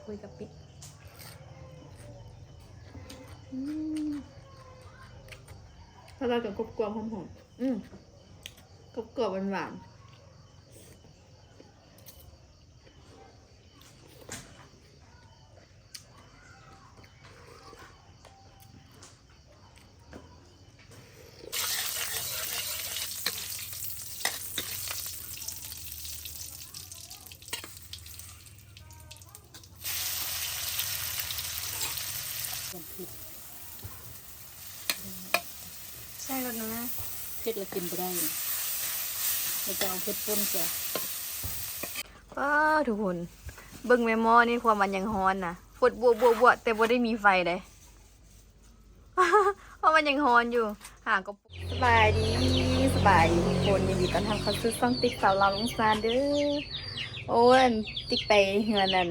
ໂອ້ຍ ກະປິ ອືມ ທາດແລ້ວກະກົບໆ ຫອມໆ ອືມ ກົບໆ ຫວານໆ. ໃສ່ລົດນະ ເຜັດລະກິນບໍ່ໄດ້ ແລ້ວຈະເອົາເຜັດປົນໃສ່. ປ້າ ທຸກຄົນ ເບິ່ງແມ່ໝໍ້ນີ້ ຄວາມມັນຍັງຮ້ອນນະ ຟົດບົວໆ ແຕ່ບໍ່ໄດ້ມີໄຟເດ້ ເພາະມັນຍັງຮ້ອນຢູ່ ຫາກໍ ສະບາຍດີ ສະບາຍດີທຸກຄົນ ຍິນດີຕ້ອນຮັບເຂົ້າສູ່ຊ່ອງຕິກສາວລາວລົງຊານເດີ້. ໂອ້ຍ ຕິກໄປເຮືອນ ອັນ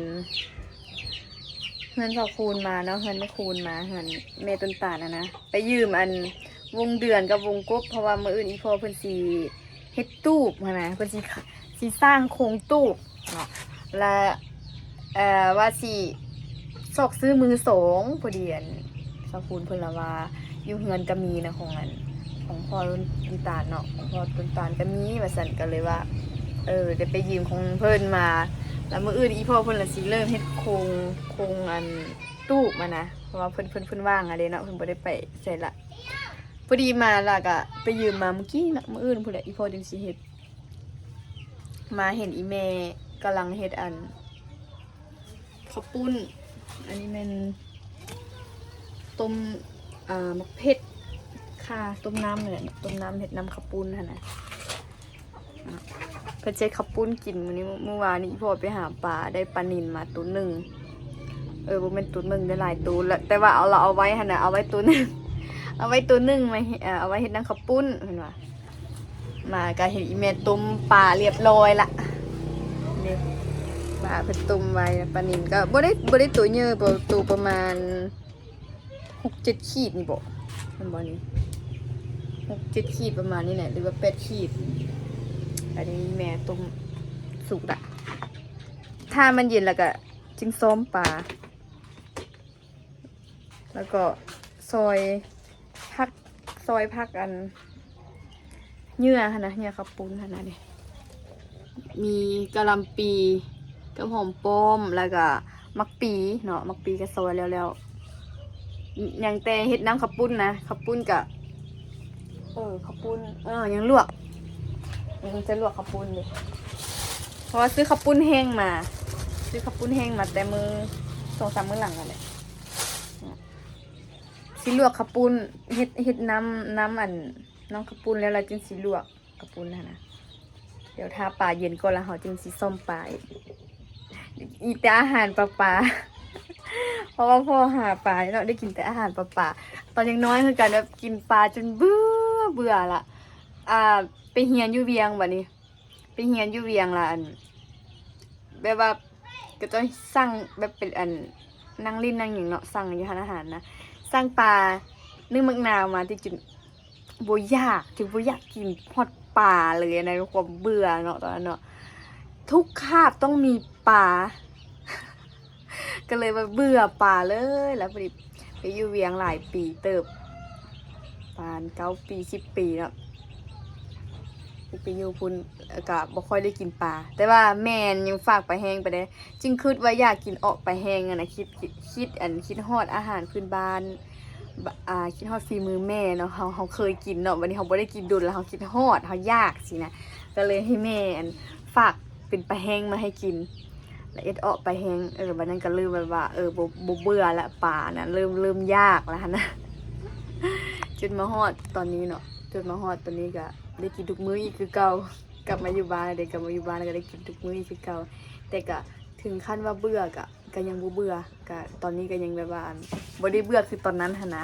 ເຮືອນສາວຄູນມາເນາະ ເຮືອນແມ່ຄູນມາ ເຮືອນແມ່ຕົ້ນຕານຫັ້ນນະ ໄປຢືມອັນວົງເດືອນກັບວົງກົບ ເພາະວ່າມື້ອື່ນອີ່ພໍ່ເພິ່ນຊິເຮັດຕູບຫັ້ນນະ ເພິ່ນຊິ ຊິສ້າງໂຄງຕູບເນາະ ລະ ເອີ ວ່າຊິຊອກຊື້ມືສອງ ພໍດີອັນສາວຄູນເພິ່ນລະວ່າຢູ່ເຮືອນກະມີນະ ຂອງອັນ ຂອງພໍ່ຕົ້ນຕານເນາະ ຂອງພໍ່ຕົ້ນຕານກະມີວ່າຊັ້ນ ກະເລີຍວ່າ ເອີ ໄດ້ໄປຢືມຂອງເພິ່ນມາ ລະມື້ອື່ນອີ່ພໍ່ເພິ່ນລະຊິເລີ່ມເຮັດໂຄງ ໂຄງອັນຕູບຫັ້ນນະ ເພາະວ່າເພິ່ນ ເພິ່ນ ເພິ່ນວ່າງຫັ້ນເດ້ເນາະ ເພິ່ນບໍ່ໄດ້ໄປໃສລະ ພໍດີມາລະກະໄປຢືມມາມື້ກີ້ເນາະ ມື້ອື່ນພຸ້ນແຫຼະ ອີ່ພໍ່ຈຶ່ງຊິເຮັດ ມາເຫັນອີ່ແມ່ກຳລັງເຮັດອັນ ເຂົ້າປຸ້ນ ອັນນີ້ແມ່ນຕົ້ມ ອ່າ ໝາກເຜັດ ຂ່າ ຕົ້ມນ້ຳນີ້ແຫຼະ ຕົ້ມນ້ຳເຮັດນ້ຳເຂົ້າປຸ້ນຫັ້ນນະ ເພິ່ນເຮັດເຂົ້າປຸ້ນກິນມື້ນີ້ ມື້ວານນີ້ພໍ່ໄປຫາປາ ໄດ້ປານິນມາໂຕໜຶ່ງ ເອີ ບໍ່ແມ່ນໂຕໜຶ່ງ ໄດ້ຫຼາຍໂຕ ແຕ່ວ່າເອົາ ລາວເອົາໄວ້ຫັ້ນນະ ເອົາໄວ້ໂຕໜຶ່ງ ເອົາໄວ້ໂຕໜຶ່ງມາ ເອີ ເອົາໄວ້ເຮັດນ້ຳເຂົ້າປຸ້ນ ເພິ່ນວ່າ ມາກະເຫັນອີ່ແມ່ຕົ້ມປາລຽບຮ້ອຍລະ ນີ້ ປາເພິ່ນຕົ້ມໄວ້ ປານິນກະບໍ່ໄດ້ ບໍ່ໄດ້ໂຕເຍີະ ໂຕປະມານຫົກເຈັດຂີດນີ້ບໍ ແມ່ນບໍ່ນີ້ ຫົກເຈັດຂີດປະມານນີ້ແຫຼະ ຫຼືວ່າແປດຂີດ ອັນນີ້ແມ່ຕົ້ມສຸກລະ ຖ້າມັນເຢັນລະກະຈຶ່ງຊ້ອມປາ. ແລ້ວກໍຊອຍຜັກ ຊອຍຜັກອັນ ເຫຍື່ອຫັ້ນນະ ເຫຍື່ອເຂົ້າປຸ້ນຫັ້ນນະ ນີ້ ມີກະຫຼ່ຳປີກັບຫອມປ້ອມ ແລ້ວກະໝາກປີເນາະ ໝາກປີກະຊອຍແລ້ວໆ ຍັງແຕ່ເຮັດນ້ຳເຂົ້າປຸ້ນນະ ເຂົ້າປຸ້ນກະ ເອີ ເຂົ້າປຸ້ນ ເອີ ຍັງລວກ ຍັງຈະລວກເຂົ້າປຸ້ນຢູ່ ເພາະວ່າຊື້ເຂົ້າປຸ້ນແຫ້ງມາ ຊື້ເຂົ້າປຸ້ນແຫ້ງມາແຕ່ມື້ ສອງສາມມື້ຫຼັງຫັ້ນແຫຼະ ຊິລວກເຂົ້າປຸ້ນ ເຮັດ ເຮັດນ້ຳ ນ້ຳອັນ ນ້ຳເຂົ້າປຸ້ນແລ້ວ ແລ້ວຈຶ່ງຊິລວກເຂົ້າປຸ້ນຫັ້ນນະ ດຽວຖ້າປາເຢັນກ່ອນ ແລ້ວເຮົາຈຶ່ງຊິຊ້ອມປາອີກ ອີກແຕ່ອາຫານປາໆ ເພາະວ່າພໍ່ຫາປາເນາະ ໄດ້ກິນແຕ່ອາຫານປາໆ ຕອນຍັງນ້ອຍຄືກັນ ແບບກິນປາຈົນເບື່ອ ເບື່ອລະ ອ່າ ໄປຮຽນຢູ່ວຽງບາດນີ້ ໄປຮຽນຢູ່ວຽງລະ ອັນ ແບບວ່າ ເຂົາເຈົ້າສັ່ງແບບເປັນອັນ ນັ່ງຫຼິ້ນນັ່ງຫຍັງເນາະ ສັ່ງຢູ່ຮ້ານອາຫານນະ ສັ່ງປາ ໜຶ້ງໝາກນາວມາ ຕິກຈົນບໍ່ຢາກ ຈົນບໍ່ຢາກກິນຮອດປາເລີຍນະ ຄວາມເບື່ອເນາະ ຕອນນັ້ນເນາະ ທຸກຄາບຕ້ອງມີປາ ກະເລີຍວ່າເບື່ອປາເລີຍ ແລ້ວພໍດີໄປຢູ່ວຽງຫຼາຍປີເຕີບ ປະມານເກົ້າປີ ສິບປີເນາະ ໄປຢູ່ພຸ້ນ ກະບໍ່ຄ່ອຍໄດ້ກິນປາ ແຕ່ວ່າແມ່ຍັງຝາກປາແຫ້ງໄປເດ້ ຈຶ່ງຄິດວ່າຢາກກິນເອາະປາແຫ້ງຫັ້ນນະ ຄິດ ຄິດ ຄິດ ອັນ ຄິດຮອດອາຫານພື້ນບ້ານ ບ- ອ່າ ຄິດຮອດຝີມືແມ່ເນາະ ເຮົາ ເຮົາເຄີຍກິນເນາະ ບາດນີ້ເຮົາບໍ່ໄດ້ກິນດົນ ແລ້ວເຮົາຄິດຮອດ ເຮົາຢາກຊີ້ນະ ກະເລີຍໃຫ້ແມ່ ອັນ ຝາກເປັນປາແຫ້ງມາໃຫ້ກິນ ລະເຮັດເອາະປາແຫ້ງ ເອີ ບາດນັ້ນກະເລີ່ມແບບວ່າ ເອີ ບໍ່ ບໍ່ເບື່ອລະ ປານະ ເລີ່ມ ເລີ່ມຢາກລະຫັ້ນນະ ຈົນມາຮອດຕອນນີ້ເນາະ ຈົນມາຮອດຕອນນີ້ກະໄດ້ກິນທຸກມື້ອີກຄືເກົ່າ ກັບມາຢູ່ບ້ານເດ້ ກັບມາຢູ່ບ້ານກະໄດ້ກິນທຸກມື້ອີກຄືເກົ່າ ແຕ່ກະເຖິງຂັ້ນວ່າເບື່ອກະ ກະຍັງບໍ່ເບື່ອ ກະຕອນນີ້ກະຍັງແບບວ່າ ອັນ ບໍ່ໄດ້ເບື່ອຄືຕອນນັ້ນຫັ້ນນະ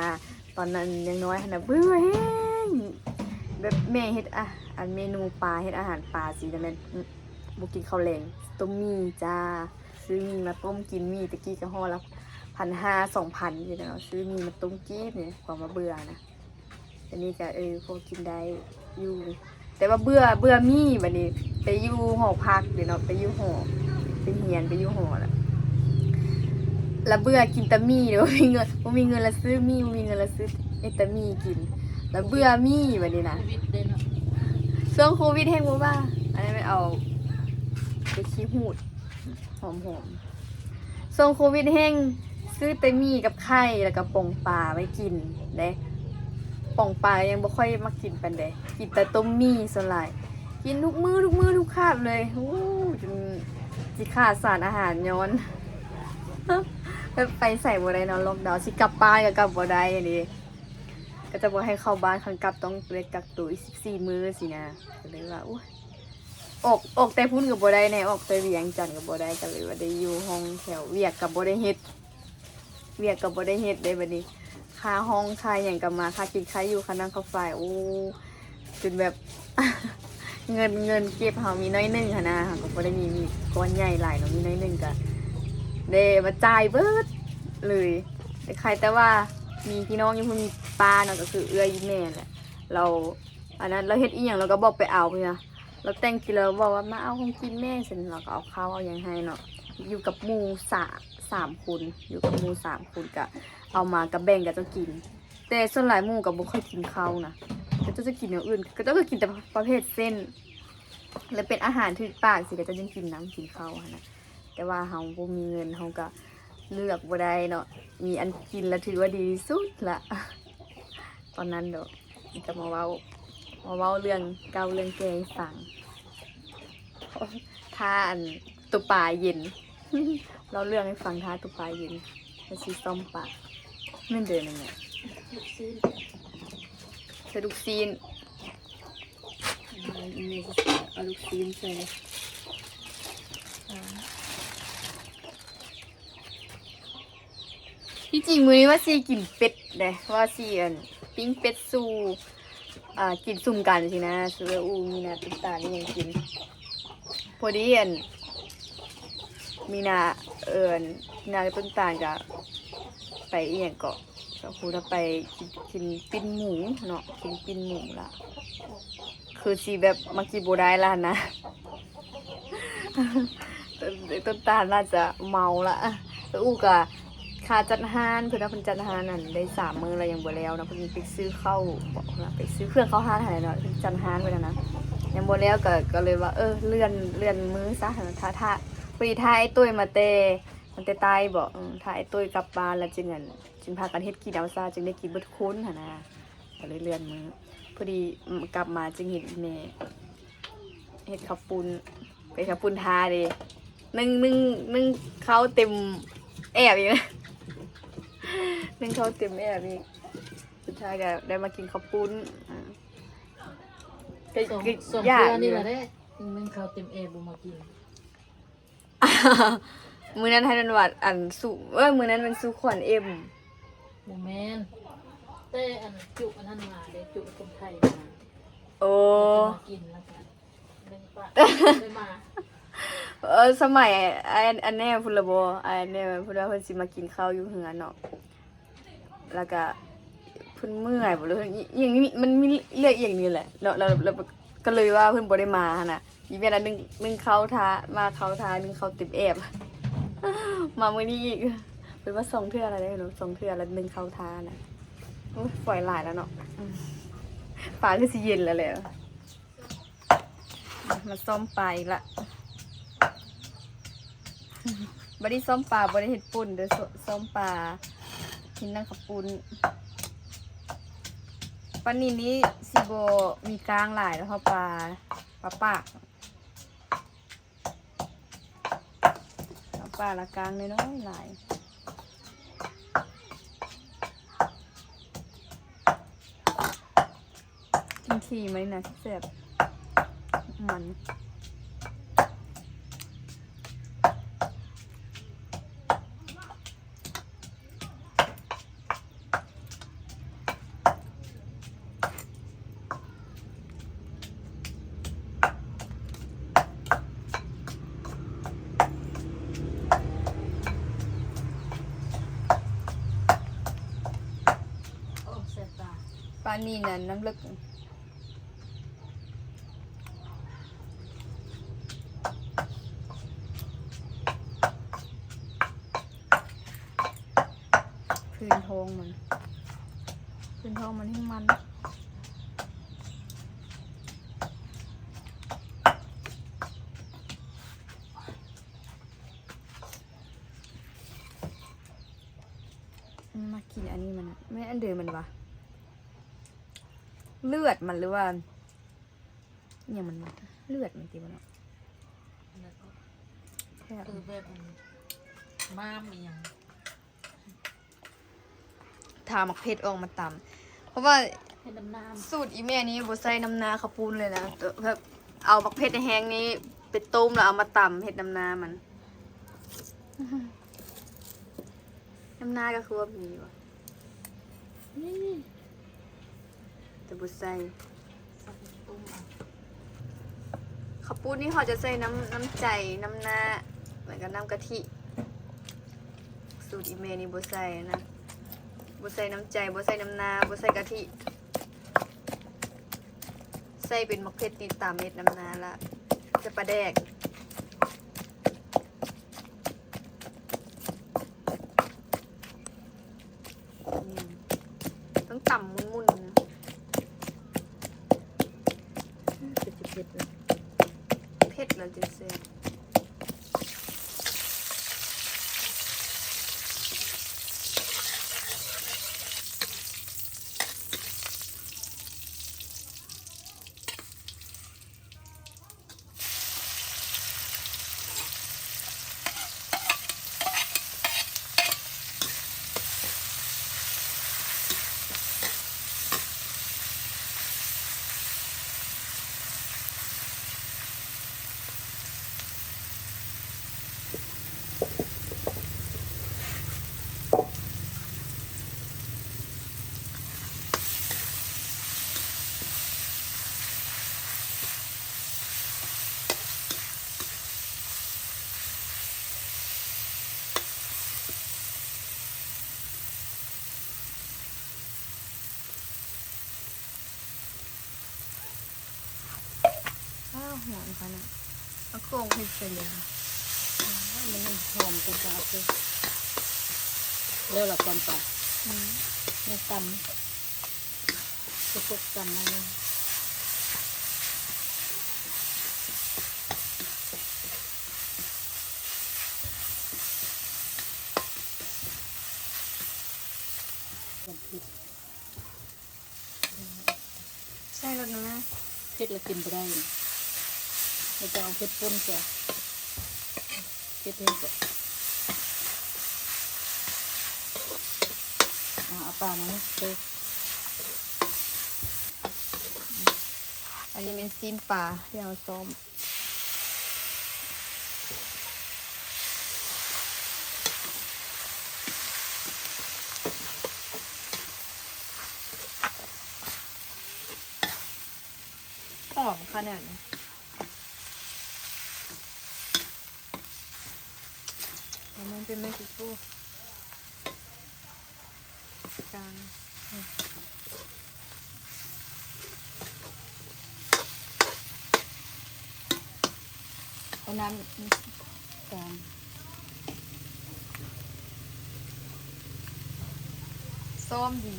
ຕອນນັ້ນຍັງນ້ອຍຫັ້ນນະ ເບື່ອແຮງ ແບບແມ່ເຮັດ ອາ ອັນ ເມນູປາ ເຮັດອາຫານປາຊີ້ນະ ແມ່ນ ອື ບໍ່ກິນເຂົ້າແລງ ຕົ້ມໝີ່ຈ້າ ຊື້ໝີ່ມາຕົ້ມກິນ ໝີ່ແຕ່ກີ້ກະຫໍ່ລະພັນຫ້າ ສອງພັນ ຊີ້ນະເນາະ ຊື້ໝີ່ມາຕົ້ມກິນນີ້ ຄວາມວ່າເບື່ອນະ. ອັນນີ້ກະ ເອີ ພໍກິນໄດ້ຢູ່ ແຕ່ວ່າເບື່ອ ເບື່ອໝີ່ ບາດນີ້ໄປຢູ່ຫໍພັກເດເນາະ ໄປຢູ່ຫໍ ໄປຮຽນ ໄປຢູ່ຫໍລະ ລະເບື່ອກິນແຕ່ໝີ່ ບໍ່ມີເງິນ ບໍ່ມີເງິນລະຊື້ໝີ່ ບໍ່ມີເງິນລະຊື້ເຮັດແຕ່ໝີ່ກິນ ລະເບື່ອໝີ່ບັດນີ້ນະ. ໂຄວິດເດ້ເນາະ ຊ່ວງໂຄວິດແຮງບໍ່ວ່າ ອັນນັ້ນແມ່ນເອົາໄປຂີ້ຫູດ ຫອມໆ. ຊ່ວງໂຄວິດແຮງຊື້ແຕ່ໝີ່ກັບໄຂ່ ແລ້ວກໍປ່ອງປາໄວ້ກິນເດ້. ປ່ອງປາຍັງບໍ່ຄ່ອຍມັກກິນປານໃດ ກິນແຕ່ຕົ້ມໝີ່ສ່ວນຫຼາຍ ກິນທຸກມື້ ທຸກມື້ ທຸກຄາບເລີຍ. ໂອ້ ຈົນຊິຂາດສານອາຫານຍ້ອນ ແບບໄປໃສບໍ່ໄດ້ເນາະ ລັອກດາວ ຊິກັບບ້ານກໍກັບບໍ່ໄດ້ເດ້ ເຂົາເຈົ້າບໍ່ໃຫ້ເຂົ້າບ້ານ ຄັນກັບຕ້ອງໄດ້ກັກໂຕອີກສິບສີ່ມື້ຊີ້ນະ. ກໍເລີຍວ່າ ໂອ້ຍ ອອກ ອອກແຕ່ພຸ້ນກໍບໍ່ໄດ້ແດ່ ອອກແຕ່ວຽງຈັນກໍບໍ່ໄດ້ ກໍເລີຍວ່າໄດ້ຢູ່ຫ້ອງແຖວ ວຽກກໍບໍ່ໄດ້ເຮັດ ວຽກກໍບໍ່ໄດ້ເຮັດເດ້ບັດນີ້ ຄ່າຫ້ອງຄ່າຫຍັງກໍມາ ຄ່າກິນຄ່າຢູ່ ຄ່ານ້ຳຄ່າໄຟ ໂອ້ ຈົນແບບ ເງິນ ເງິນເກັບເຮົາມີໜ້ອຍໜຶ່ງຫັ້ນນະ ເຮົາກໍບໍ່ໄດ້ມີ ມີກ້ອນໃຫຍ່ຫຼາຍເນາະ ມີໜ້ອຍໜຶ່ງກໍໄດ້ມາຈ່າຍເບິດເລີຍ. ແຕ່ໃຄແຕ່ວ່າມີພີ່ນ້ອງຢູ່ພຸ້ນ ມີປ້າເນາະ ກໍຄືເອື້ອຍອີ່ແມ່ແຫຼະ ລາວ ອັນນັ້ນ ລາວເຮັດອີ່ຫຍັງລາວກໍບອກໄປເອົາພຸ້ນນະ ລາວແຕ່ງກິນ ລາວບອກວ່າ ມາເອົາຂອງກິນແມ່ ຊັ້ນ ລາວກໍເອົາເຂົ້າເອົາຫຍັງໃຫ້ເນາະ. ຢູ່ກັບໝູ່ສາມ ສາມຄົນ ຢູ່ກັບໝູ່ສາມຄົນ ກະເອົາມາກະແບ່ງກັບເຈົ້າກິນ ແຕ່ສ່ວນຫຼາຍໝູ່ກໍບໍ່ຄ່ອຍກິນເຂົ້ານະ ເຂົາເຈົ້າຈະກິນແນວອື່ນ ເຂົາເຈົ້າກໍກິນແຕ່ປະເພດເສັ້ນ ແລະເປັນອາຫານຖືກປາກຊີ້ ເຂົາເຈົ້າຈຶ່ງກິນນຳ ກິນເຂົ້າຫັ້ນນະ. ແຕ່ວ່າເຮົາບໍ່ມີເງິນ ເຮົາກໍເລືອກບໍ່ໄດ້ເນາະ ມີອັນກິນລະຖືວ່າດີທີ່ສຸດລະ ຕອນນັ້ນເນາະ. ນີ້ກໍມາເວົ້າ ມາເວົ້າເລື່ອງເກົ່າເລື່ອງແກ່ໃຫ້ຟັງ ຖ້າອັນໂຕປາເຢັນ ເລົ່າເລື່ອງໃຫ້ຟັງ ຖ້າໂຕປາເຢັນ ແລ້ວຊິສ້ອມປາ ແມ່ນເດີນັ້ນແຫຼະ ລູກຊີ້ນ ໃສ່ລູກຊີ້ນ ເອົາລູກຊີ້ນໃສ່. ທີ່ຈິງມື້ນີ້ວ່າຊິກິນເປັດເດ້ ວ່າຊິ ອັນ ປີ້ງເປັດສູ່ ອ່າ ກິນຊຸມກັນຊີ້ນະ ສູ່ເອື້ອຍອູ່ມີນາ ຕຸນຕານ ອີ່ຫຍັງກິນ. ພໍດີ ອັນ ມີນາ ເອີ້ນ ມີນາກັບຕຸນຕານກະໄປ ອີ່ຫຍັງເກາະ ສອງຄົນໄປກິນ ກິນປີ້ງໝູເນາະ ກິນປີ້ງໝູລະ ຄືຊິແບບມາກິນບໍ່ໄດ້ລະຫັ້ນນະ ຕົ້ນຕານໜ້າຈະເມົາລະ. ເອື້ອຍອູ່ກະຄ່າຈັດຮ້ານ ເພິ່ນວ່າເພິ່ນຈັດຮ້ານນັ້ນໄດ້ສາມມື້ແລ້ວຍັງບໍ່ແລ້ວນະ ເພິ່ນໄປຊື້ເຂົ້າ ໄປຊື້ເຄື່ອງເຂົ້າຮ້ານຫັ້ນແຫຼະເນາະ ເພິ່ນຈັດຮ້ານໄວ້ຫັ້ນນະ ຍັງບໍ່ແລ້ວ ກະ ກະເລີຍວ່າ ເອີ ເລື່ອນ ເລື່ອນມື້ຊະ ຖ້າ ຖ້າ ພໍດີຖ້າອ້າຍຕຸ້ຍມາແຕ່ ມາແຕ່ໃຕ້ບໍ ເອີ ຖ້າອ້າຍຕຸ້ຍກັບບ້ານແລ້ວຈຶ່ງ ອັນ ຈຶ່ງພາກັນເຮັດກິນເອົາຊະ ຈຶ່ງໄດ້ກິນເບິດທຸກຄົນຫັ້ນນະ ກໍເລີຍເລື່ອນມື້. ພໍດີ ອືມ ກັບມາຈຶ່ງເຫັນອີ່ແມ່ເຮັດເຂົ້າປຸ້ນ ເປັນເຂົ້າປຸ້ນທາເດ້ ໜຶ້ງ ໜຶ້ງ ໜຶ້ງເຂົ້າເຕັມແອບອີກນະ ໜຶ້ງເຂົ້າເຕັມແອບອີກ ສຸດທ້າຍກໍໄດ້ມາກິນເຂົ້າປຸ້ນ ອາ ກໍ ສອງ ກໍ ສອງ ຢາກ ເທື່ອນີ້ລະເດ້ ໜຶ້ງເຂົ້າເຕັມແອບບໍ່ມາກິນ. ມື້ນັ້ນໃຫ້ນວນວັດ ອັນ ສຸ ເອີ ມື້ນັ້ນແມ່ນສຸຂວັນເອັມ ບໍ່ແມ່ນ ແຕ່ອັນຈຸອັນນັ້ນມາເດ້ ຈຸຄົນໄທມາ ໂອ້ ມາກິນແລ້ວກໍໄດ້ປະ ໄດ້ມາ ເອີ ສະໄໝ ອັນ ອັນແນ່ພຸ້ນລະບໍ ອັນແນ່ພຸ້ນວ່າເພິ່ນຊິມາກິນເຂົ້າຢູ່ເຮືອນເນາະ. ແລ້ວກະເພິ່ນເມື່ອຍບໍ ຫຼືຫຍັງ ມັນມີເລື່ອງອີ່ຫຍັງນີ້ແຫຼະເນາະ ແລ້ວ ແລ້ວກໍເລີຍວ່າເພິ່ນບໍ່ໄດ້ມາຫັ້ນນະ. ອີເວນອັນໜຶ່ງ ໜຶ້ງເຂົ້າທາ ມາເຂົ້າທາ ໜຶ້ງເຂົ້າເຕັມແອບ ມາມື້ນີ້ອີກ ເພິ່ນວ່າສອງເທື່ອແລ້ວເດ້ເນາະ ສອງເທື່ອແລ້ວໜຶ້ງເຂົ້າທານະ. ໂອ້ຍ ຝອຍຫຼາຍແລ້ວເນາະ ປາຄືຊິເຢັນແລ້ວແຫຼະ. ມາຊ້ອມປາອີກລະ ບໍ່ໄດ້ຊ້ອມປາ ບໍ່ໄດ້ເຮັດປົ່ນເດີ ຊ້ອມປາເຮັດນຳເຂົ້າປຸ້ນ. ປານິນນີ້ຊິບໍ່ມີກ້າງຫຼາຍດອກ ເພາະປາ ປາປາກ ປາລະກ້າງນ້ອຍໆຫຼາຍ. ກິນຂີ່ໄໝນະ ແຊບ ມັນ. ໂອ້ ແຊບຕາ. ປານິນນັ້ນນ້ຳເລິກ. ອ ພື້ນທ້ອງມັນ ພື້ນທ້ອງມັນແຮງມັນ. ມັນມັກກິນອັນນີ້ມັນ ແມ່ນອັນເດີມັນຫວາ? ເລືອດມັນ ຫຼືວ່າ ອີ່ຫຍັງມັນຫວາ? ເລືອດມັນຕິບໍ່ເນາະ? ແລ້ວກໍ ແຊບ ຄືແບບ ມ້າມອີ່ຫຍັງ. ຖ້າໝາກເຜັດອອກມາຕຳ ເພາະວ່າ ເຮັດນ້ຳນາ ສູດອີ່ແມ່ນີ້ບໍ່ໃສ່ນ້ຳນາເຂົ້າປຸ້ນເລີຍນະ ແບບເອົາໝາກເຜັດແຫ້ງນີ້ໄປຕົ້ມ ແລ້ວເອົາມາຕຳເຮັດນ້ຳນາມັນ. ນ້ຳນາກໍຄືວ່າມີຢູ່ ມີ ແຕ່ບໍ່ໃສ່. ເຂົ້າປຸ້ນນີ້ເຮົາຈະໃສ່ນ້ຳ ນ້ຳໃຈ ນ້ຳນາ ແລ້ວກໍນ້ຳກະທິ. ສູດອີ່ແມ່ນີ້ບໍ່ໃສ່ນະ ບໍ່ໃສ່ນ້ຳໃຈ ບໍ່ໃສ່ນ້ຳນາ ບໍ່ໃສ່ກະທິ ໃສ່ເປັນໝາກເຜັດນີ້ຕຳເຮັດນ້ຳນາລະ ໃສ່ປາແດກ. ອືມ ຕ້ອງຕຳໝຸ່ນໆນະ ເປັນຊິເຜັດເລີຍ ເຜັດແລ້ວຈຶ່ງແຊບ. ອ້າວ ຫອມຂະໜາດ ເອົາເຄື່ອງເຜັດໃສ່ເລີຍ. ອ້າວ ມັນຫອມກວ່າເກົ່າເລີຍ. ແລ້ວລະຄວາມປາ ອືມ ຍັງຕຳ ຊິຕົກຕຳໜ້ອຍໜຶ່ງ. ໃສ່ລົດໜຶ່ງນະ ເຜັດລະກິນບໍ່ໄດ້ ແລ້ວຈະເອົາເຜັດປົນຊະ ເຜັດແຮງກວ່າ. ເອົາ ເອົາປາມາເນາະ ເອີ ອັນນີ້ແມ່ນຊີ້ນປາທີ່ເຮົາຊ້ອມ. ຫອມຂະໜາດນີ້ ແລ້ວມັນເປັນແມັກກິໂກ ກາງ ເອົານ້ຳກາງ ຊ້ອມດີ.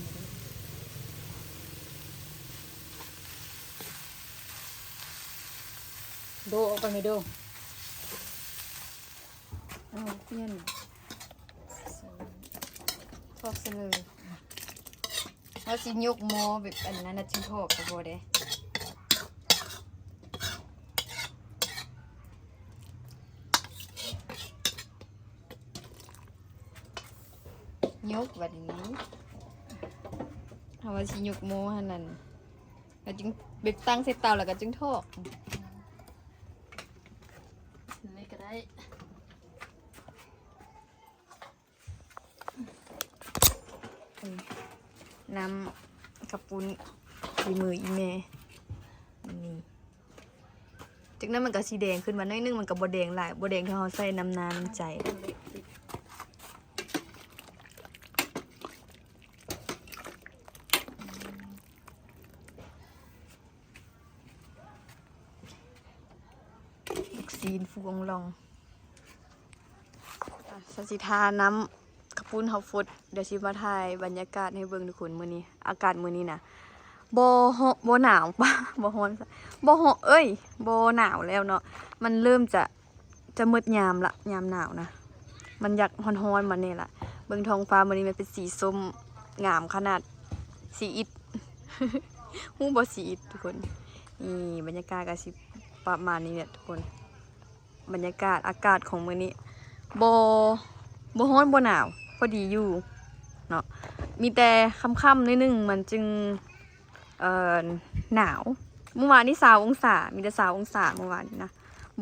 ໂດອອກໄປແມ່ໂດ. ເອົາ ປ່ຽນ ຖອກໃສ່ເລີຍ. ເຮົາຊິຍົກໝໍ້ແບບອັນນັ້ນນະ ຈຶ່ງຖອກກໍບໍ່ໄດ້. ຍົກບັດນີ້ ເຮົາວ່າຊິຍົກໝໍ້ຫັ້ນນັ້ນ ແລ້ວຈຶ່ງແບບຕັ້ງໃສ່ເຕົາ ແລ້ວກໍຈຶ່ງຖອກ. ນີ້ກໍໄດ້. ນ້ຳເຂົ້າປຸ້ນ ຝີມືອີ່ແມ່ ນີ້ ຈັກໜ້ອຍມັນກໍຊິແດງຂຶ້ນມາໜ້ອຍໜຶ່ງ ມັນກໍບໍ່ແດງຫຼາຍ ບໍ່ແດງເທົ່າເຮົາໃສ່ນ້ຳນານ້ຳໃຈ. ລູກຊີ້ນຟູອອງລອງ. ອ່ະ ເຮົາຊິທານ້ຳເຂົ້າ ປຸ້ນເຮົາຟົດ. ດຽວຊິມາຖ່າຍບັນຍາກາດໃຫ້ເບິ່ງທຸກຄົນ. ມື້ນີ້ ອາກາດມື້ນີ້ນະ ບໍ່ຮ້ອນ ບໍ່ໜາວ ບໍ່ຮ້ອນ ບໍ່ຮ້ອນ ເອີຍ ບໍ່ໜາວແລ້ວເນາະ. ມັນເລີ່ມຈະ ຈະໝົດຍາມລະ ຍາມໜາວນະ ມັນຢາກຮ້ອນໆ ມາແດ່ລະ. ເບິ່ງທ້ອງຟ້າມື້ນີ້ ມັນເປັນສີສົ້ມ ງາມຂະໜາດ ສີອິດ ຮູ້ບໍ່ ສີອິດທຸກຄົນ. ນີ້ບັນຍາກາດກະຊິປະມານນີ້ແຫຼະທຸກຄົນ. ບັນຍາກາດ ອາກາດຂອງມື້ນີ້ ບໍ່ ບໍ່ຮ້ອນບໍ່ໜາວ ພໍດີຢູ່ເນາະ. ມີແຕ່ຄ່ຳໆ ໜ້ອຍໜຶ່ງ ມັນຈຶ່ງ ເອີ ໜາວ. ມື້ວານນີ້ ຊາວອົງສາ ມີແຕ່ ຊາວອົງສາ ມື້ວານນີ້ນະ.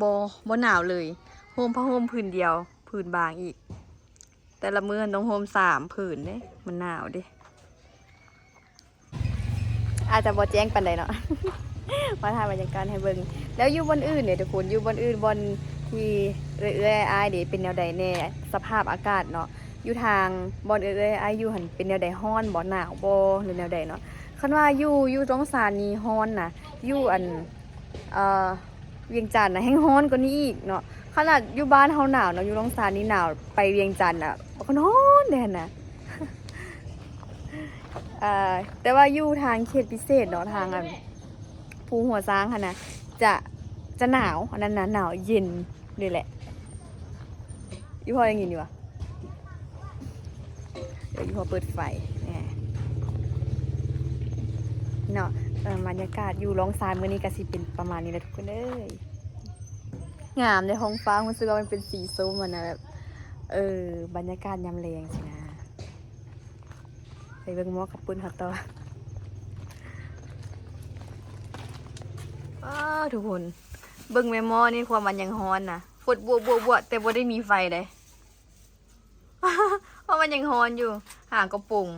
ບໍ່ ບໍ່ໜາວເລີຍ. ໂຮມຜ້າຫົ່ມຜືນດຽວ ຜືນບາງອີກ. ແຕ່ລະມື້ຫັ້ນຕ້ອງໂຮມສາມຜືນເດ້ ມັນໜາວເດ້. ອາດຈະບໍ່ແຈ້ງປານໃດເນາະ ມາຖ່າຍບັນຍາກາດໃຫ້ເບິ່ງ. ແລ້ວຢູ່ບ່ອນອື່ນເດ້ທຸກຄົນ ຢູ່ບ່ອນອື່ນ ບ່ອນທີ່ເອື້ອຍໆ ອ້າຍໆ ເດ້ ເປັນແນວໃດແດ່ ສະພາບອາກາດເນາະ? ຢູ່ທາງບ່ອນເອື້ອຍໆ ອ້າຍໆ ຢູ່ຫັ້ນ ເປັນແນວໃດ ຮ້ອນບໍ່ ໜາວບໍ່ ຫຼືແນວໃດເນາະ? ຄັນວ່າຢູ່ ຢູ່ດອງສານີ້ຮ້ອນນະ ຢູ່ອັນ ເອີ ວຽງຈັນນະແຮ່ງຮ້ອນກວ່ານີ້ອີກເນາະ. ຂະໜາດຢູ່ບ້ານເຮົາໜາວເນາະ ຢູ່ດອງສານີ້ໜາວ ໄປວຽງຈັນນະ ບັກຮ້ອນແດ່ຫັ້ນນະ. ເອີ ແຕ່ວ່າຢູ່ທາງເຂດພິເສດເນາະ ທາງອັນພູຫົວຊ້າງຫັ້ນນະ ຈະ ຈະໜາວ ອັນນັ້ນນະ ໜາວເຢັນເລີຍແຫຼະ. ອີ່ພໍ່ໄດ້ຍິນຢູ່ຫວາ? ດຽວອີ່ພໍ່ເປີດໄຟ ແນ່ ເນາະ. ເອີ ບັນຍາກາດຢູ່ດອງສານມື້ນີ້ກະຊິເປັນປະມານນີ້ແຫຼະທຸກຄົນເອີຍ. ງາມເດ້ ທ້ອງຟ້າ ຮູ້ສຶກວ່າມັນເປັນສີສົ້ມຫັ້ນນະ ແບບ ເອີ ບັນຍາກາດຍາມແລງຊີ້ນະ. ໄປເບິ່ງໝໍ້ເຂົ້າປຸ້ນເຮົາຕໍ່. ອ້າ ທຸກຄົນ ເບິ່ງແມ່ໝໍ້ນີ້ ຄວາມມັນຍັງຮ້ອນນະ ຟົດບົວໆໆ ແຕ່ບໍ່ໄດ້ມີໄຟເດ້. ເພາະມັນຍັງຮ້ອນຢູ່ ຫາກໍປຸງ.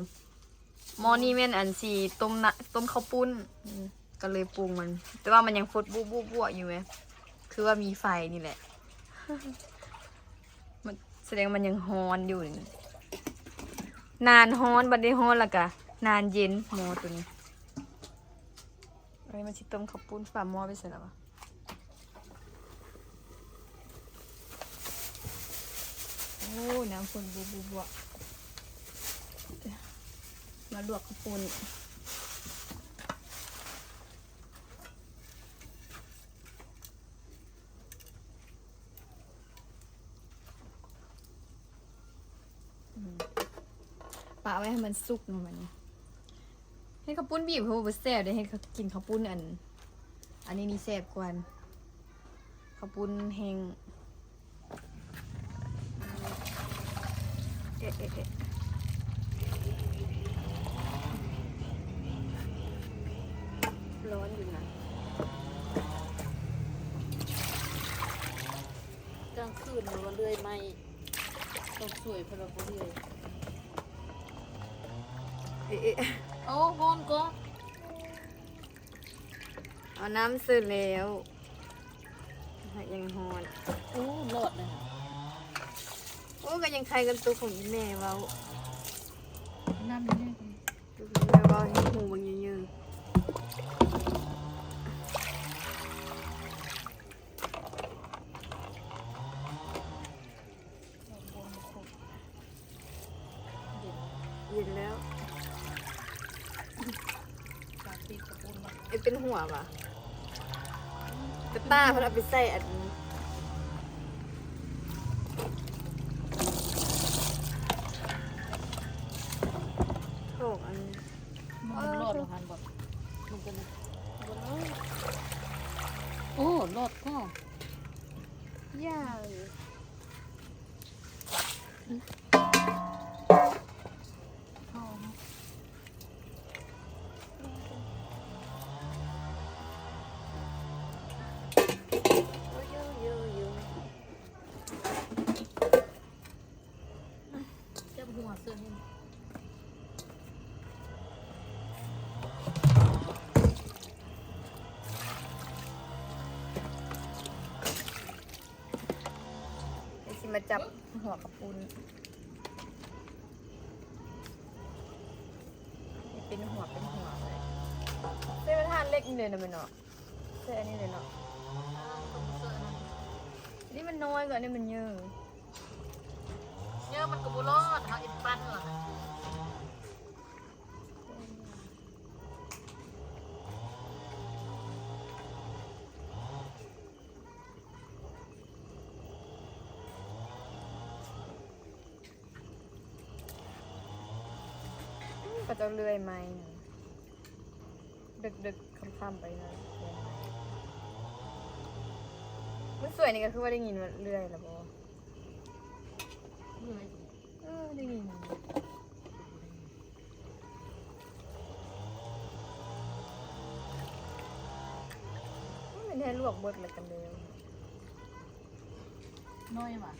ໝໍ້ນີ້ແມ່ນອັນຊິຕົ້ມນະ ຕົ້ມເຂົ້າປຸ້ນ ອືມ ກໍເລີຍປຸງມັນ ແຕ່ວ່າມັນຍັງຟົດບົວໆຢູ່ແມ ຄືວ່າມີໄຟນີ້ແຫຼະ ມັນສະແດງວ່າມັນຍັງຮ້ອນຢູ່. ນານຮ້ອນ ບັດໄດ້ຮ້ອນແລ້ວກະນານເຢັນ ໝໍ້ໂຕນີ້. ອັນນີ້ມັນຊິຕົ້ມເຂົ້າປຸ້ນ ຝາໝໍ້ໄປໃສແລ້ວວະ? ໂອ້ ນ້ຳຟົດບົວໆໆ ມາລວກເຂົ້າປຸ້ນ. ອືມ ປະໄວ້ໃຫ້ມັນສຸກເນາະ ບັດນີ້. ເຮັດເຂົ້າປຸ້ນບີບ ໂຫ ບໍ່ແຊບເດ້. ເຮັດ ກິນເຂົ້າປຸ້ນອັນ ອັນນີ້ນີ້ແຊບກວ່າ ເຂົ້າປຸ້ນແຫ້ງ. ເອະ ເອະ ເອະ ຮ້ອນຢູ່ນະ. ກາງຄືນມັນວ່າເລື່ອຍໄໝ້ ຕ້ອງຊ່ວຍເພິ່ນວ່າບໍ່ເລື່ອຍ. ເອະ ເອະ ໂອ້ ຮ້ອນກໍ ເອົານ້ຳເສີແລ້ວ ຫາກຍັງຮ້ອນ. ໂອ້ ລອດເລີຍ. ໂອ້ ກໍຍັງໄຄກັນໂຕຂອງອີ່ແມ່ເວົ້າ ນ້ຳເລີຍ ແມ່ເວົ້າໃຫ້ຫູບັກເຍີໆ. ເຢັນແລ້ວ ເຮັດເປັນຫົວຫວາ ກະຕ່າເພິ່ນເອົາໄປໃສ່ອັນ ຂອງອັນ ມັນລອດລະຫັ້ນບໍ່? ມັນກໍ ໂອ້ ລອດກໍ ຢ່າ ຈັບຫົວເສືອນີ້ ດຽວຊິມາຈັບຫົວເຂົ້າປຸ້ນ ເປັນຫົວເປັນຫົວເລີຍ. ໃສ່ກະທະເລັກນີ້ເລີຍນະແມ່ເນາະ ໃສ່ອັນນີ້ເລີຍເນາະ. ນີ້ມັນນ້ອຍກວ່າ ອັນນີ້ມັນເຍີ ເຍີມັນກໍບໍ່ລອດ ເຮົາເຮັດໄປ ເຂົາເຈົ້າເລື່ອຍໄມ້ ດຶກໆຄ່ຳໆໄປເນາະ ເລື່ອຍໄມ້. ມື້ສວຍນີ້ກໍຄືວ່າໄດ້ຍິນວ່າເລື່ອຍລະບໍ່? ເມື່ອຍ ເອີ ໄດ້ຍິນ. ມັນແຄ່ລວກເບິດແລ້ວກໍແລ້ວ. ນ້ອຍຫວາ?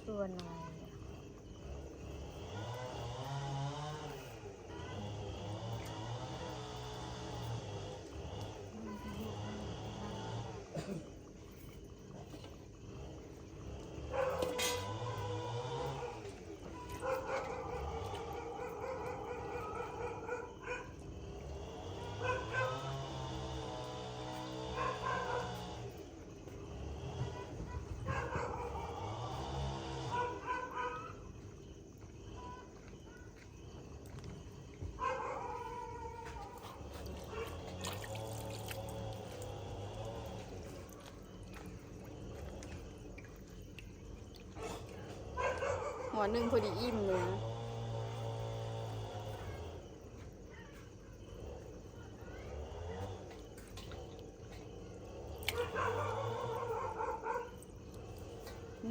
ຕົວນ້ອຍ. ຫົວໜຶ່ງພໍດີອີ່ມເລີຍ.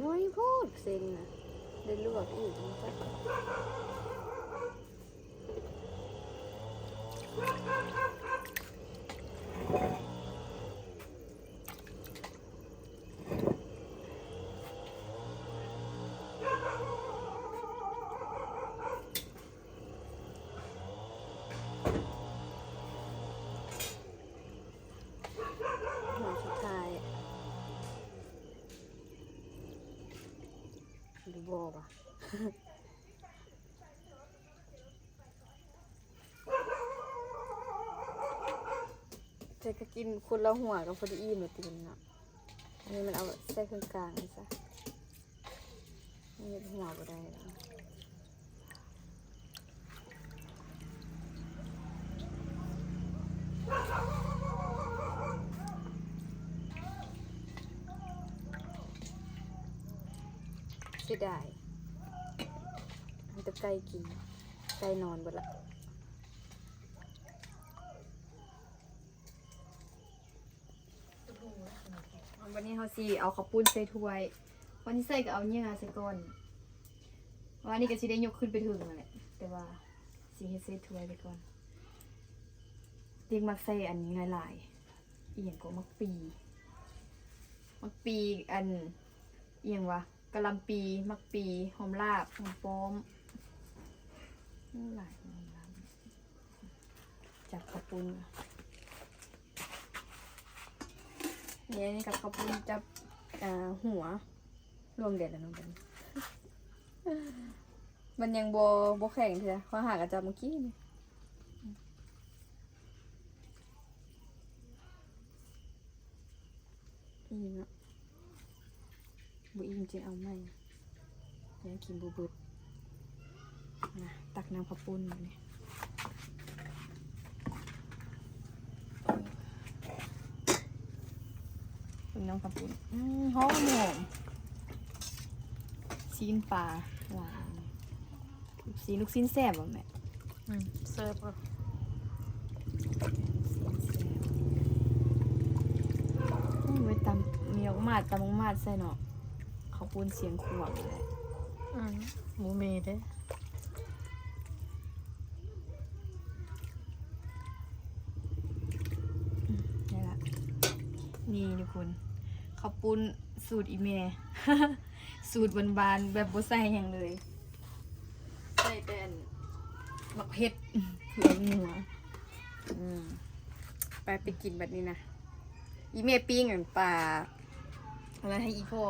ນ້ອຍໂພດເສັ້ນນະ ໄດ້ລວກອີກ. ຫົວສຸດທ້າຍ ຫຼືບໍ່ວະ? ແຕ່ກໍກິນຄົນລະຫົວກໍພໍດີອີ່ມແລ້ວຕິເນາະ. ອັນນີ້ມັນເອົາໃສ່ເຄິ່ງກາງນີ້ຊະ. ເຮັດຫົວບໍ່ໄດ້ແລ້ວ. ເສຍດາຍ. ເອົາແຕ່ໄກ່ກິນ. ໄກ່ນອນເບິດລະ. ບັດນີ້ເຮົາຊິເອົາເຂົ້າປຸ້ນໃສ່ຖ້ວຍ. ວັນທີ່ໃສ່ກໍເອົາເຫຍື່ອໃສ່ກ່ອນ. ວ່ານີ້ກໍຊິໄດ້ຍົກຂຶ້ນໄປເທິງນັ້ນແຫຼະ ແຕ່ວ່າຊິເຮັດໃສ່ຖ້ວຍໄປກ່ອນ. ເດັກມັກໃສ່ອັນນີ້ຫຼາຍໆ. ອີ່ຫຍັງກໍ ໝາກປີ ໝາກປີ ອັນ ອີ່ຫຍັງວະ ກະຫຼ່ຳປີ ໝາກປີ ຫອມລາບ ຫອມປ້ອມ. ໂອ້ ຫຼາຍ ຫອມລາບ. ຈັບເຂົ້າປຸ້ນ ນີ້ ອັນນີ້ກັບເຂົ້າປຸ້ນ ຈັບ ອ່າ ຫົວ ລວມແດດແລ້ວເນາະ. ມັນຍັງບໍ່ ບໍ່ແຂງເທື່ອ ເຮົາຫາກະຈັບມື້ກີ້ນີ້. ອີ່ມເນາະ ບໍ່ອີ່ມຈຶ່ງເອົາໃໝ່ ຍັງກິນບໍ່ເບິດ. ນະ ຕັກນ້ຳເຂົ້າປຸ້ນມານີ້ ເບິ່ງນ້ຳເຂົ້າປຸ້ນ. ອືມ ຫອມ ຫອມ. ຊີ້ນປາ ຫວານ. ລູກຊີ້ນ ລູກຊີ້ນແຊບບໍ່ແມ່? ອືມ ແຊບ. ໂອ້ຍ ຕຳໝາກໝາດ ຕຳໝາກໝາດໃສ່ເນາະ. ເຂົ້າປຸ້ນຊຽງຂວາງແຫຼະ. ອືມ ບໍ່ມີເດ້. ອືມ ນີ້ລະ ນີ້ທຸກຄົນ ເຂົ້າປຸ້ນສູດອີ່ແມ່ ສູດບ້ານໆ ແບບບໍ່ໃສ່ຫຍັງເລີຍ. ໃສ່ແຕ່ອັນ ໝາກເຜັດ ເຜືອງນົວ. ອືມ ໄປ ໄປກິນບັດນີ້ນະ. ອີ່ແມ່ປີ້ງອັນປາ ອັນນັ້ນໃຫ້ອີ່ພໍ່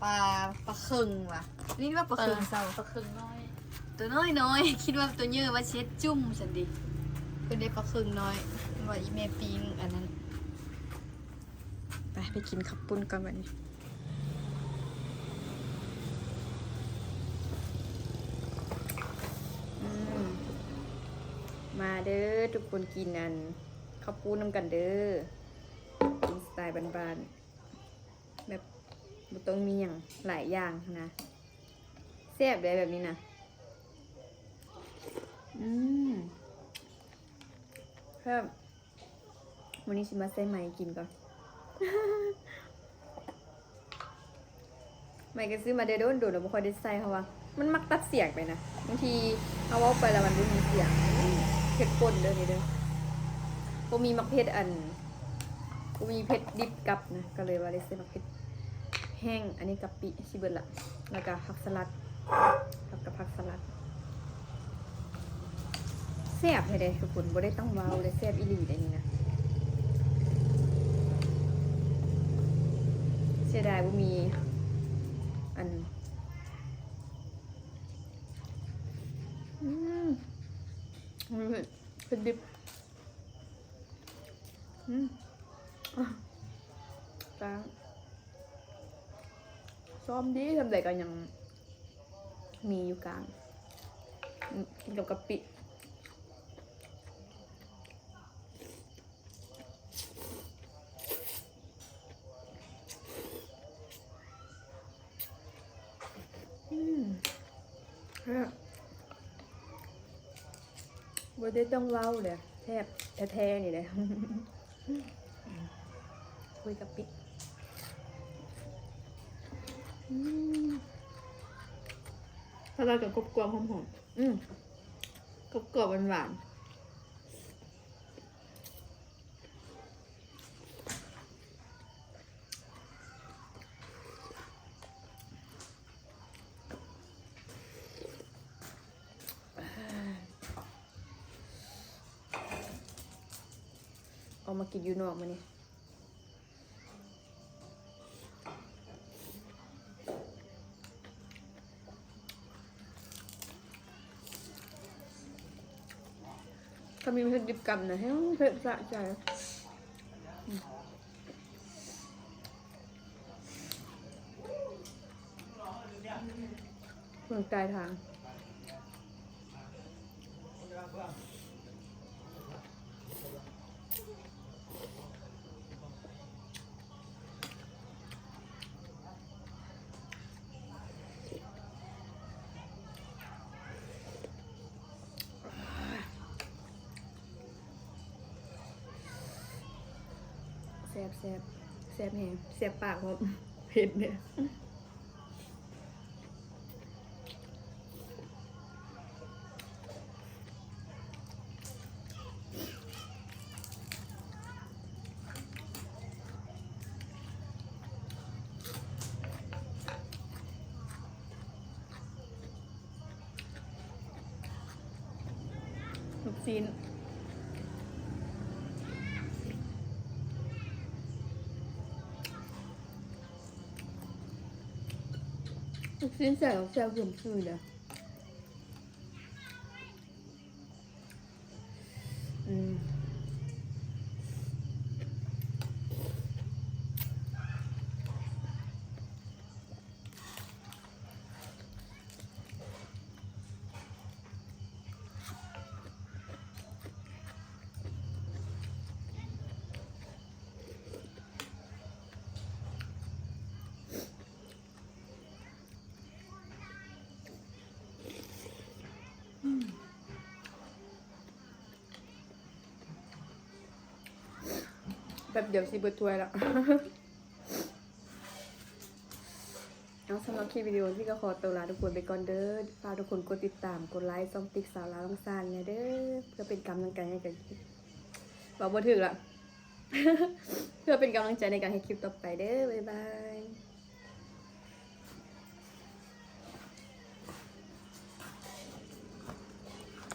ປາ ປາເຄິງຫວາ ນີ້ວ່າປາເຄິງເຊົາ ປາເຄິງນ້ອຍ ໂຕນ້ອຍໆ ຄິດວ່າໂຕໃຫຍ່ ວ່າຊິເຮັດຈຸ້ມຊັ້ນເດ. ເພິ່ນໄດ້ປາເຄິງນ້ອຍ ວ່າອີ່ແມ່ປີ້ງອັນນັ້ນ. ໄປ ໄປກິນເຂົ້າປຸ້ນກ່ອນບັດນີ້. ອືມ ມາເດີທຸກຄົນ ກິນອັນເຂົ້າປຸ້ນນຳກັນເດີ. ກິນສະໄຕລ໌ບ້ານໆ ແບບບໍ່ຕ້ອງມີຫຍັງຫຼາຍຢ່າງນະ. ແຊບເດແບບນີ້ນະ. ອືມ ແຊບ. ມື້ນີ້ຊິມາໃສ່ໄມ້ກິນກ່ອນ. ໄມ້ກໍຊື້ມາໄດ້ດົນໆແລ້ວ ບໍ່ຄ່ອຍໄດ້ໃສ່ ເພາະວ່າມັນມັກຕັດສຽງໄປນະ. ບາງທີເຮົາເວົ້າໄປແລ້ວມັນບໍ່ມີສຽງ. ເຜັດປົ່ນເດີນີ້ເດີ. ບໍ່ມີໝາກເຜັດອັນ ບໍ່ມີເຜັດດິບກັບນະ ກໍເລີຍວ່າໄດ້ໃສ່ໝາກເຜັດແຫ້ງ. ອັນນີ້ກະປິຊິເບິດລະ ແລ້ວກໍຜັກສະຫຼັດ ຜັກກັບຜັກສະຫຼັດ. ແຊບແທ້ເດ້ທຸກຄົນ ບໍ່ໄດ້ຕ້ອງເວົ້າເດ້ ແຊບອີ່ຫຼີເດ້ນີ້ນະ. ເສຍດາຍບໍ່ມີອັນ ອືມ ເຜັດດິບ. ອືມ ກ້າງ ຊອມດີ ຊຳໃດກໍຍັງມີຢູ່ກ້າງ. ອືມ ກິນກັບກະປິ. ອືມ ແຊບ ບໍ່ໄດ້ຕ້ອງເວົ້າເດ້ ແຊບແທ້ໆນີ້ເດ້. ໂອ້ຍ ກະປິ ອືມ ສະຫຼັດກໍກົບໆ ຫອມໆ ອືມ ກົບໆ ຫວານໆ. ອອກມາກິນຢູ່ນອກມື້ນີ້. ຖ້າມີເຜັດດິບກັບນະ ແຮງເຜັດສະໃຈ. ອືມ ເບິ່ງປາຍທາງ. ແຊບໆ ແຊບແຮງ ແສບປາກພ້ອມ ເຜັດເດ້. ລູກຊີ້ນ ລູກຊີ້ນແຊບ ແຊບສົມຊື່ເດ້. ອືມ ແປັບດຽວຊິເບິດຖ້ວຍລະ. ເອົາ ສຳລັບຄລິບວິດີໂອນີ້ກໍຂໍຕົວລາທຸກຄົນໄປກ່ອນເດີ. ຝາກທຸກຄົນກົດຕິດຕາມ ກົດໄລ ຊ່ອງຕິກສາວລາວນ້ອງຊານແດ່ເດີ ເພື່ອເປັນກຳລັງໃຈໃຫ້ກັນ ເວົ້າບໍ່ຖືກລະ ເພື່ອເປັນກຳລັງໃຈໃນການເຮັດຄລິບຕໍ່ໄປເດີ. ບາຍບາຍ.